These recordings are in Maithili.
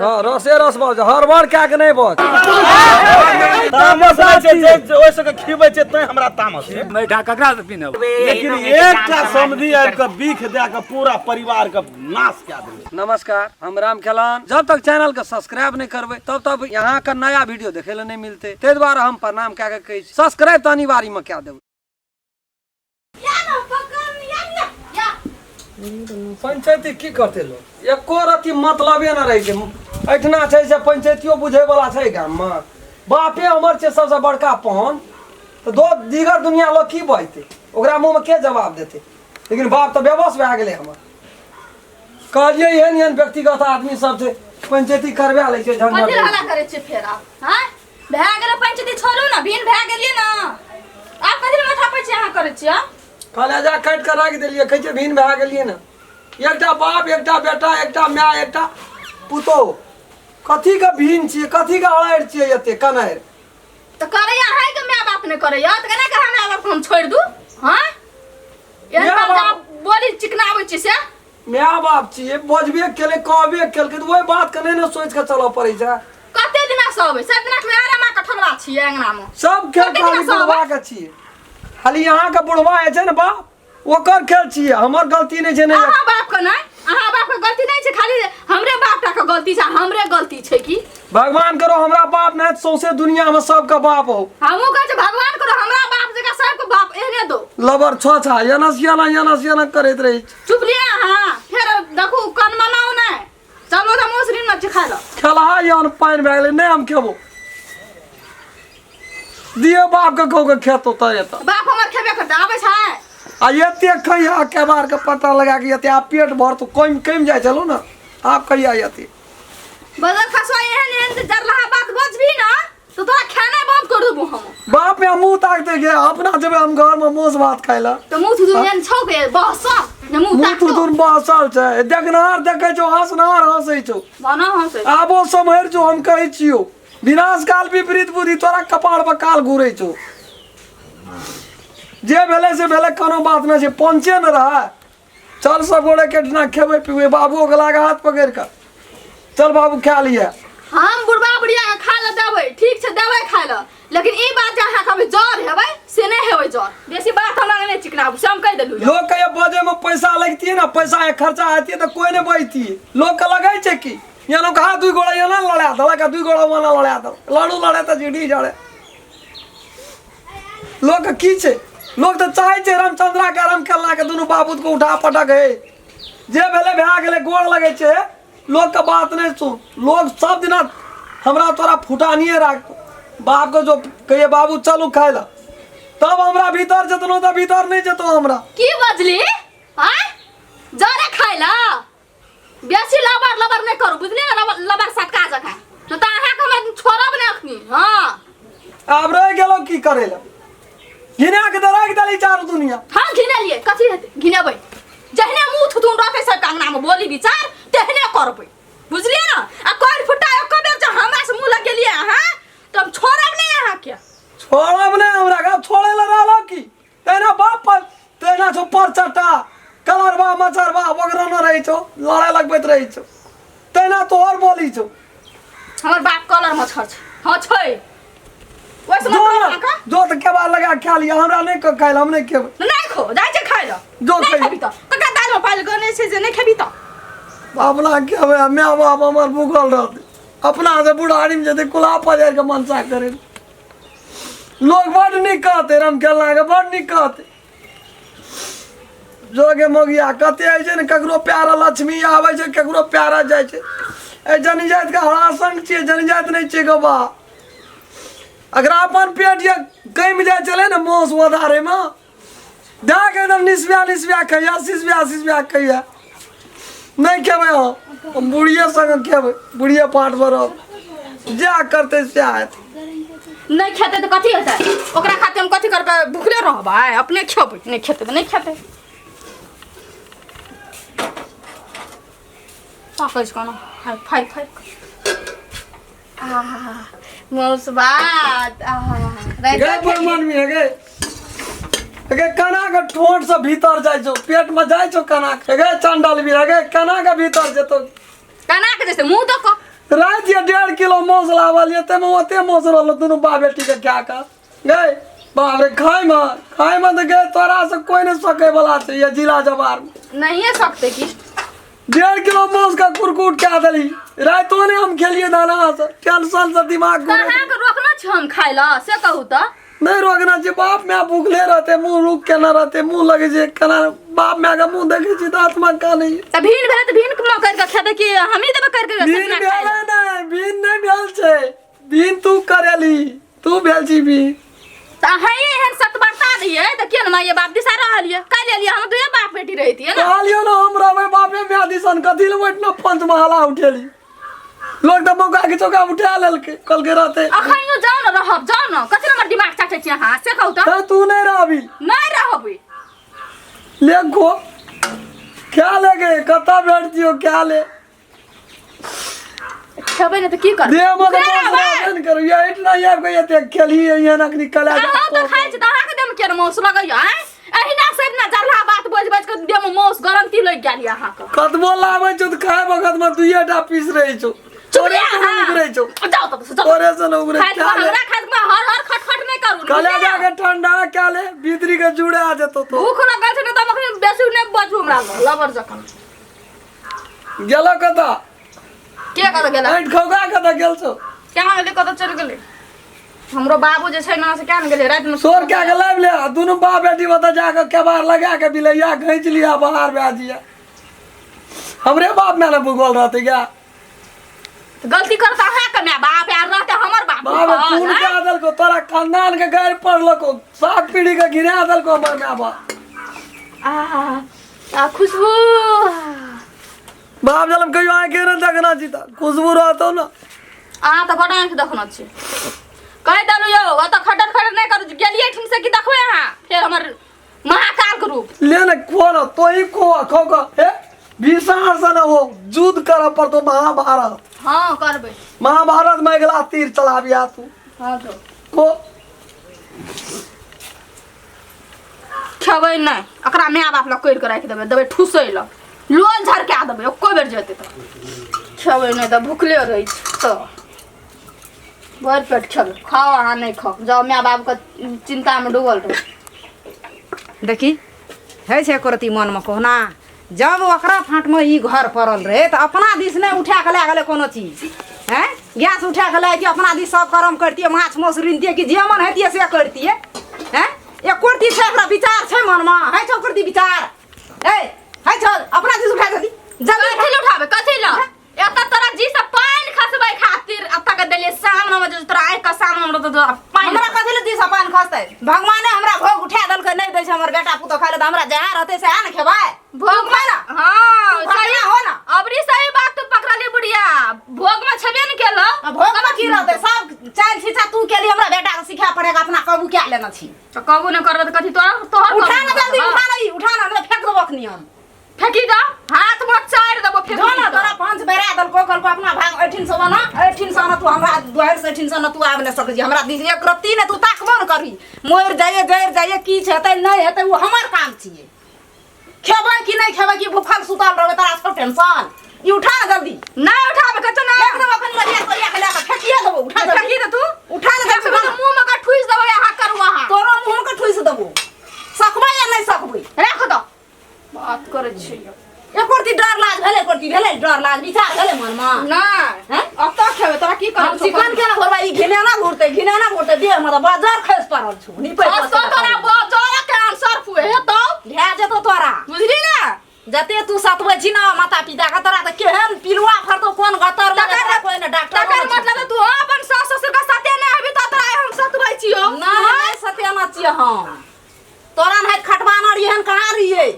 हाँ, रसे रस बज हर बार कए के नहीं बज। तामस नहि छै जे जे ओहि सबके खिबै छै तैं हमरा तामस छै। मैठा ककरा से पीने? लेकिन एकटा समधि आबि कऽ बीख दए कऽ पूरा परिवार के नाश कए देलकै। नमस्कार, हम राम खेलान। जब तक चैनल के सब्सक्राइब नहीं करबै तब तक यहाँ के नया वीडियो देखे ले नहीं मिलते, ताहि दुआरे हम प्रणाम कए के कहै छी सब्सक्राइब तऽ अनिवार्य में कए देबै। पंचायती की करते लोग, एको रति मतलबे न रहै छै। एहिठिना छै से पंचायतियो बुझै वाला छै गाम में। बापे हमर छै सबसे बड़का पहन, तऽ दो दीगर दुनिया लोग की बजतै, ओकरा मुँह में के जवाब देतै? लेकिन बाप तऽ बेबस भए गेलै हमर। कहलियै एहन एहन व्यक्तिगत आदमी सब छै, पंचायती करबा लै छै झंझट। कथी हल्ला करै छियै फेर आब? आँय, भए गेलै पंचायती, छोड़ू ने, भिन भए गेलियै ने, आब कथी लए माथा पैची अहाँ करै छियै? कलेजा काटि कऽ राखि देलियै, कहै छै भिन भए गेलियै ने। एकटा बाप, एकटा बेटा, एकटा माय, एकटा पुतोह, कथीके भिन छियै, कथीके अड़ारि छियै एते कनारि? तऽ करैया अहाँके माय बाप नहि करैया तऽ केना के हमरा बाप हम छोड़ि दू? हँ, एहन माय बात बाप- अहाँ बोली चिकनाबै छी से माय बाप छियै, बजबे केलै, कहबे केलकै तऽ ओहि बातके नहि ने सोचि कऽ चलऽ पड़ै छै। कते दिना सहबै? सब दिना के आरामा कठलवा छियै अंगना में। सब खेल कते दिना खाली सहबै? बुढ़वा के छियै, खाली अहाँके बुढ़वा होइ छै ने बाप, ओकर खेल छियै, हमर गलती नहि छै ने। अहाँ बाप के नहि, अहाँ बाप के गलती नहि छै, खाली हमरे बाप टा के गलती छै, हमरे गलती छै की? भगवान करो हमरा बाप नहि, सौंसे दुनिया में सबके बाप हो। हमहूँ कहै छी भगवान करो हमरा बाप जकाँ सबके बाप एहने दो। लबर छो छा एना सियाना एना सियाना करैत रहै छै। चुप लिअ अहाँ, फेर देखू कन मनाउ नहि। चलू तऽ मौसरी न खाय लऽ। खेलहा यान पानि भए गेलै, नहि हम खेबो, दिए बाप के कहू के खेतो तऽ एतऽ। बाप हमर खेबे करतै, आबै छै। आ एते खैया केबार के पत्ता लगा के एते आ पेट भर तो कम कम जाइ छलो ने, आब कहिया एते बदल खसुआ एहन एहन जरलाहा बात बजबी ना तो तोरा खाना बंद कर देबो हम। बाप में मुंह ताकते के अपना जेबै हम घर में मांस भात खाइ ला। तो मुंह थुथुन एहन छौ के बहस ने मुंह मुंह ताकतो। थुथुन बहसल छै, देखनहार देखै छौ, हंसनहार हंसै छौ। भाना हंसै। आबो सम्हरि जो, हम कहै छियौ, विनाश काल विपरीत बुद्धि तोरा कपार पर काल घुरै छौ। जे भेलै से भेलै, कोनो बात नहि छै, पंचे ने रहै। चल सब गोरे के ठिना खेबै पीबै, बाबुओ के लागे हाथ पकड़ि कऽ चल बाबू खा लिअ। हम बुढ़बा बुढ़िया के खाय लए देबै, ठीक छै, देबै खाय लए, लेकिन ई बात जे अहाँ कहबै जर हेबै से नहि हेबै जर। बेसी बात हमरा नहि चिकनाबू से हम कहि देलहुँ। लोग के बजे में पैसा लगतिए ना, पैसा के खर्चा हेतिए तऽ कोई नहीं बजतिए। लोग के लगै छै कि एना कहा दुई गोड़ा एना लड़ा देलक आ दुई गोड़ा ओना लड़ा देलक, लड़ू लड़े तऽ जीडी जड़े। लोग के की छै, लोग तऽ चाहै छै रामचंद्रा के राम खेलना के दुनू बाबूत के उठा पटक हे, जे भेलै भए गेलै, गोर लगै छै। लोग के बात नहीं सुन, लोग सब दिना हमरा तोरा फुटानिए राखतो। बाप के जो कहिए बाबू चलू खाय ला, तब हमरा भीतर जेतनो तऽ भीतर नहीं जेतो हमरा। की बजली? आय जरे खाय ला बेसी लबर लबर नहि करू, बुझलियै ने? लबर लबर सटका जकाँ नहि तऽ अहाँके हमरा छोड़ब नहि अखनी। हँ, आब रहि गेलौ की करे ला, घिना के तऽ राखि देली चारू दुनिया। हम घिनेलियै? कथी हेतै घिनेबै? जहने मुँह थुथुन रहतै सबके अंगनामे बोली विचार तेहने करबै, बुझलियै ने? आ कर फुटा एको बेर जे हमरा से मुँह लगेलियै अहाँ तऽ हम छोड़ब नहि अहाँके। छोड़ब नहि हमरा के, आब छोड़े ला रहलौ की? तहिना बाप पर तहिना छौ पर चट्टा कलरबा मचरबा वगैरह न रहै छौ, लड़ाइ लगबैत रहै छौ, तहिना तोहर बोली छौ। हमर बाप कलर मच्छर छै? हँ छै, ओहिसँ जो मतलब ने, अहाँके? जो तऽ केबाड़ लगा खा लिअ, हमरा नहि खाइ लए, हम नहि खेबै। नहि खो, जाइ छै खाइ लए। जो नहि खइहे। खेबी तऽ ककरा दालमे पालि गने छै जे नहि खेबी तऽ? अपना खेबै आ माय बाप हमर भूखल रहतै, अपना से बुढ़ारीमे जेतै कुल्हा पजारि कऽ मनसा करै। लोग बड नीक कहतै, राम खेलना के बड नीक कहतै। जोगे मोगिया कते होइ छै ने, ककरो प्यारा लक्ष्मी आबै छै, ककरो प्यारा जाइ छै। एहि जनीजातिके हरासंग छियै, जनीजाति नहि छियै गो बा। अगर अपन पेट ये कमि जाइ छलै ने मांस ओधारैमे दए के एकदम निसबिया निसबिया खैया, सिसबिया सिसबिया खैया। नहि खेबै हम बुढ़िए संगे खेबै, बुढ़िए पाट पर रहब, जे करतै सएह हेतै। नहि खेतै तऽ कथी हेतै? ओकरा खातिर हम कथी करबै? भुखले रहबै? अपने खेबै, नहि खेतै तऽ नहि खेतै। ताकै छै कोना फाइ फाइ फाइ। आहा, मौस भात आहा। गे ब्राह्मण में गे गे, कना के ठोंठ से भीतर जाइ छौ, पेट में जाइ छौ कना के? गे चंडल भी गे, कना के भीतर जेतौ? कना के जैसे मुंह दऽ कऽ। राति ये 1.5 किलो मांस लावल ये ताहिमे ओते मांस रहल दुनू बाप बेटीके खा कऽ गए। बाप रे, खाइमे खाइमे तऽ गए तोरा से कोई नहि सकै वाला छै ये जिला जवार में। नहिए सकते की। 1.5 किलो मांस का कुरकुट कए देली। रातिो नहि हम खेलिए दाना से, टेंशन से दिमाग तऽ घूमे। अहाँके रोकना छै हम खाइ लए, से कहू तऽ। नहि रोकना छै। बाप माय भूखले रहते, मुँह रुक के न रहते, मुँह लगे छै केना। बाप माय के मुँह देखै छी तऽ आत्मा कानै। तऽ भिन भेलै तऽ भिन करि कऽ खेबै कि हमही देबै करि कऽ? भीन सजना खाइ भेलै लए? नहि, भीन नहि भेल छै। भीन तू करेली, तू भेल छी भीन। तऽ अहाँ एहन सतबरता रहियै तऽ किया ने माइये बाप दिशा रहलियै? काल्हि एलियै, हम दुए बाप बेटी रहितियै ने। कहलियौ ने हम रहबै बापे माय दिसन, कथी लए ओहिठिना पंचमहला उठेली? लोक तऽ मौका के चौका उठा लेलकै, कहलकै रहतै। अखनियो जाउ ने, रहब, जाउ ने। कथी हमर दिमाग चाटै छी अहाँ, से कहू तऽ। तऽ तू नहि रहबी? नहि रहबै। ले खो, क्या ले गे, कतऽ भेट दियौ, क्या ले। खेबै ने तऽ की करबै? देह मे तऽ भूखले रहबै? मांस रहबे ने करू। एहिठिना आबि कऽ एते खेलही एहन अखनी कला। अहाँ तऽ खाइ छी तऽ अहाँके देहमे किया ने माउस लगैया? आँय, एहिना से ने जरला बात बाजि बाजि कऽ देहमे माउस गरंती लागि गेल यऽ अहाँके। कतबो लाबै छौ तऽ खाय वखत मे दुइये टा पीस रहै छौ। चुप तोरे रह से नहि अहाँ। उगरै छौ। जाउ तब से, जाउ। तोरे से नहि उगरै। खाइत क्या ले। हमरा खाइत में हर हर खट खट नहि करू। कले जाके ठंडा क्या ले, भीतरी के जुड़ा जेतो तो। भूख लगल छै ने तऽ हम अखनी बेसी नहि बजू, हमरा लग लबर जखन। गेलो कतऽ? के कतऽ गेला? ऐंठ खौका कतऽ गेल छौ? केना गेलै, कतऽ चलि गेलै? हमरो बाबू जे छै ने से केना गेलै रातिमे। सोर कए के लाबि ले आ दुनू बाप बेटी ओतऽ जाके केबाड़ लगा के बिलैया घींच लिया, बाहर भए जिया। हमरे बाप माय ने भूगोल रहतै गा। गलती करता अहाँके माय बाप आर रहते हमर बाप बाप भूखल, खून आँय? कए देलको तोरा खानदान के, गारि पढ़लको, सात पीढ़ी के घिना देलको हमर माय बाप। आ आ खुशबू। बाप जलम कहियो आँखे ने देखना छी तऽ खुशबू रहतौ ने। अहाँ तऽ बड़ आँखि देखने छी। कहि देलहुँ यौ, ओतऽ खटर खटर नहि करू। गेलियै ठीन से कि देखबै अहाँ फेर हमर महाकाल के रूप। ले ने, खो न, तो ही खो, खो खो। हे भीषण से न हो युद्ध करऽ पड़तो महाभारत। हँ, करबै। महाभारत में अगिला तीर चलाबिया तू। हँ तो। खो। खेबै नहि। एकरा माय बाप लग करि कऽ राखि देबै, देबै ठुसै लए, लोल झरका देबै एको बेर जेतै तऽ। खेबै नहि तऽ भुखले रहै छै तऽ भरि पेट खेबै। खाओ अहाँ, नहि खाओ, जाओ, माय बापके चिन्तामे डूबल रहू। देखी होइ छै एको रत्ती मनमे कहुना जब ओकरा फाँटमे ई घर पड़ल रहै तऽ अपना दिस नहि उठा कऽ लए गेलै कोनो चीज। हैं, गैस उठा कऽ लए जैतियै, अपना दिस सब करम करतियै, माछ मासु रिनतियै कि जे मन हेतियै से करतियै। हैं, एको रत्ती छै ओकरा विचार छै मनमे? होइ छौ एको रत्ती विचार? ए होइ छौ? अपना दिस उठा जल्दी जल्दी। कथी लए उठाबै, कथी लए? एतऽ तोरा जी से पानि खसबै खातिर एतऽ के देलियै सामने मे, जे तोरा आँखि के सामने मे रहतौ तोरा पानि। हमरा कथी लए दिस पानि खसतै? भगवाने हमरा भोग उठा देलकै, नहि दै छै हमर बेटा पुतोह खाइ लए तऽ हमरा जएह रहतै सएह ने खेबै। भोग खा ना। हाँ। तू सही भगना हो ना। अबरी सही बात तू पकड़ली बुढ़िया, भोग में छेबे ने केलो। आ भोग में की रहतै? सब चालि छिछा तू केली। हमरा बेटा के सिखा पढ़े के अपना कबू कए लेने छी। तो कबू ने करबे तऽ कथी तोहर तोहर उठा कबू ना जल्दी। करबो? उठा ना, ई उठा ना, नहीं फेंक देबो अखनी हम। फेंकी दो, हाथ में चारि देबो फेंकी। जो ना। दो। तोरा पांच बेरा देलको, कहलको अपना भाग एठिन से बना, एठिन से ना तू हमरा दुआरि से एठिन से ना तू आबि नहि सकै छी। हमरा दिस एक रत्ती ने तू ताकबो ने करही। मरि जाइए, जरि जाइए, की हेतै नहि हेतै ओ हमर काम छियै। खेबै कि नहि खेबै कि भूखल सुतल रहबै, तोरा सब टेंशन। ई उठा ना जल्दी। नहीं उठाबे कच्चो ना। फेंक देबो अखन, लगिया तोरिया के लए कऽ फेंकिए देबो। उठा जल्दी। फेंकी दे तू। उठा ना फेंक जल्दी। दे, मुंह में का ठुस देबो यहाँ करू अहाँ। तोरो मुँह के ठुसि देबो। सकबै या नहि सकबै? राख दो, बात करै छी। एको रत्ती डर लाज भेलै? एको रत्ती भेलै डर लाज, विचार भेलै मनमे? नहीं। हैं? अब तो खेबै, तोरा की हम करब? चिकन केना घोरबै? ई घिनैना घुरतै, घिनैना घुरतै। देह मे तऽ बजर खसि पड़ल छौ निपै। तो तोरा बजर के आंसर फुए हेतौ। भए जेतौ तोरा। बुझली ना? जते तू सतबै छी ने माता पिता के, तोरा तऽ केहन पिलुआ फरतौ कोन गतर मे, तकर तोरा कोइ ने डॉक्टर। तकर मतलब तू अपन सास ससुर के साथे नहि हेबी तऽ तोरा हम सतबै छियौ। नहि नहि, सतेना छियै हम। तोरा नहि खटबाना रहियै, कहाँ रहियै?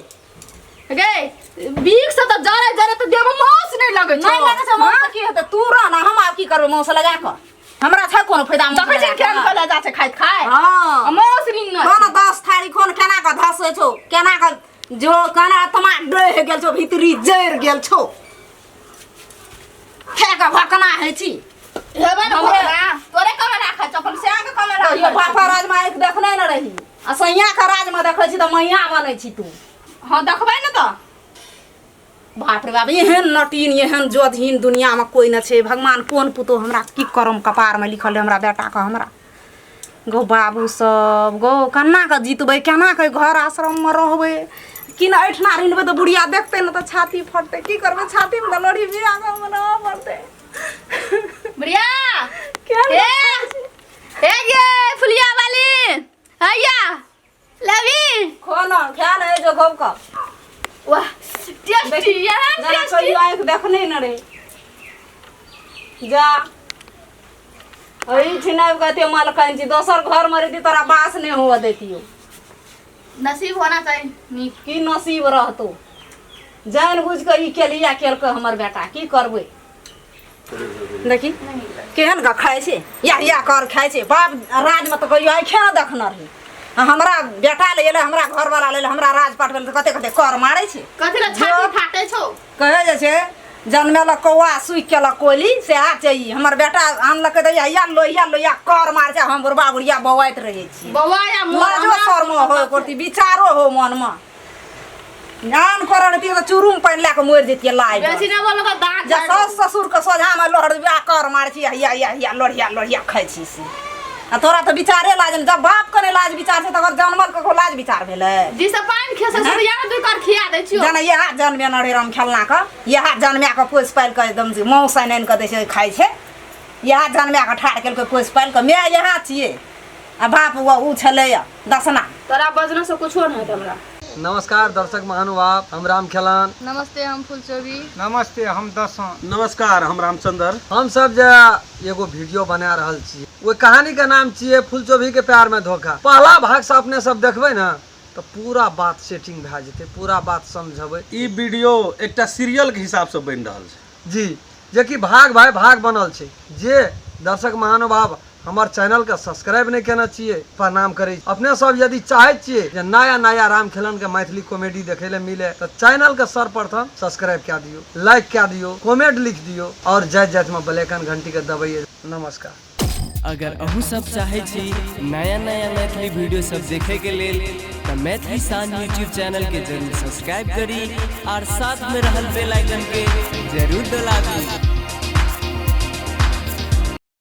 गे, बीख से तऽ जरे जरे तऽ देह में मांस नहि लगै छौ। नहि लगै छै मांस तऽ की हेतै? तू रह ने, हम आब की करबै मांस लगा कऽ? हमरा छै कोनो फायदा मांस देखै छी लगा केहन कऽ? कहले जा छै खाइत खाइत। हँ। मांस रिंग। खोन 10 थारी खोन, केना कऽ धसै छौ, केना कऽ जो केना आत्मा डहि गेल छौ, भीतरी जरि गेल छौ, खा कऽ भकना होइ छी। हेबै ने। हमरे- भोला, तोरे कमे राखै छौ, अपन श्याम के कमे राखै कहियो छौ। बापा राजमे आँखि देखने ने रही आ सैया के राजमे देखै छी तऽ मैया बनै छी तू। हँ, देखबै ने तऽ। बाप रे बाप, एहन नटीन एहन जोधहीन दुनियामे कोइ नहि छै। भगवान कोन पुतोह हमरा की करम कपारमे लिखल है हमरा बेटाके। हमरा गौ बाबू सब गौ केना कऽ जीतबै, केना कऽ घर आश्रममे रहबै? कि ने एहिठिना रिनबै तऽ बुढ़िया देखतै ने तऽ छाती फटतै। की करबै, छातीमे तऽ लोढ़ी बिया कऽ बनाबऽ पड़तै। बुढ़िया केहन ए ए गे फुलिया वाली हैया लेबी? खो न, खा ने जो गौ कऽ। वाह टेस्टी, एहन जेना टेस्टी। कहियो आँखि देखने ने रहे। जा एहिठिना आबि कऽ एते मलकनि छी, दोसर घरमे रहिती तोरा बास नहि हुअ दैतियौ। नसीब होना चाहिए नीक। की नसीब रहतौ? जानि बुझि कऽ ई केलिया केलकै हमर बेटा। की करबै? देखी केहन कऽ खाइ छै, या या कर खाइ छै। बाप राजमे तऽ कहियो आँखे ने देखने रही। आ हमरा बेटा ले एलै, हमरा घरवाला ले एलै, हमरा राज पाट भेलै तऽ कते कते कर मारै छै। कथी लए छाती फाटै छौ? कहै जे छै जनमेलक कौआ सुखि केलक कोयली, सएह छै ई। हमर बेटा आनलकै तऽ या लोहिया लोहिया कर मारै छै, हम बुढ़बा बुढ़िया बौआइत रहै छी। बौआ या मोर लाजो हमरा शर्म हो करती, विचारो हो मनमे। आन कर रहतियै तऽ चूरूमे पानि लए कऽ मरि जैतियै लाइ। बेसी नहि बोलो तऽ दाँत जे झाड़ि सास ससुर के सोझामे लोहरबा कर मारै छी, हिया हिया हिया लोढ़िया लोढ़िया खाइ छी से। आ तोरा तऽ विचारे लाज नहि। जब बाप के नहि लाज विचार छै तकर जनमल ककरो लाज विचार भेलै? जी से पानि खेसै छै तऽ यार दुई कर खिया दै छियौ। जेना इएह जनमेने रहै राम खेलना के, इएह जनमा कऽ पोसि पालि कऽ एकदम माँस आनि आनि कऽ दै छै, खाइ छै। इएह जनमा कऽ ठाढ़ केलकै पोसि पालि कऽ। माय इएह छियै आ बाप ओ छलैया दसना। तोरा बजने से कुछो नहि हेतै हमरा। नमस्कार दर्शक महानुभाव, हम राम खेलान। नमस्ते, हम फुलचोबी। नमस्ते, हम दसों। नमस्कार, हम रामचंद्र। हम सब जे एगो वीडियो बना रहल छी ओहि कहानी के नाम छियै फुलचोभी के प्यार में धोखा। पहला भाग से अपने सब देखबै ने तऽ पूरा बात सेटिंग भए जेतै, पूरा बात समझबै। ई वीडियो एकटा सीरियल के हिसाब से बनि रहल छै जी, जेकि भाग भाई भाग बनल छै। जे दर्शक महानुभाव हमर चैनल के सब्सक्राइब नहीं केने छियै, प्रणाम करै छी। अपने सब यदि चाहै छियै जे नया नया राम खेलन के मैथिली कॉमेडी देखै ले मिले तऽ चैनल के सर्वप्रथम सब्सक्राइब कए दियौ, लाइक कए दियौ, कमेंट लिख दियौ और जाइत जाइत में बेल आइकन घंटी के दबैयै। नमस्कार। अगर अहूँ सब चाहै छी नया नया मैथिली वीडियो सब देखे के लेल तऽ मैथिली शान यूट्यूब चैनल के जरूर सब्सक्राइब करी और साथ में रहल बेल आइकन के जरूर दबाबी।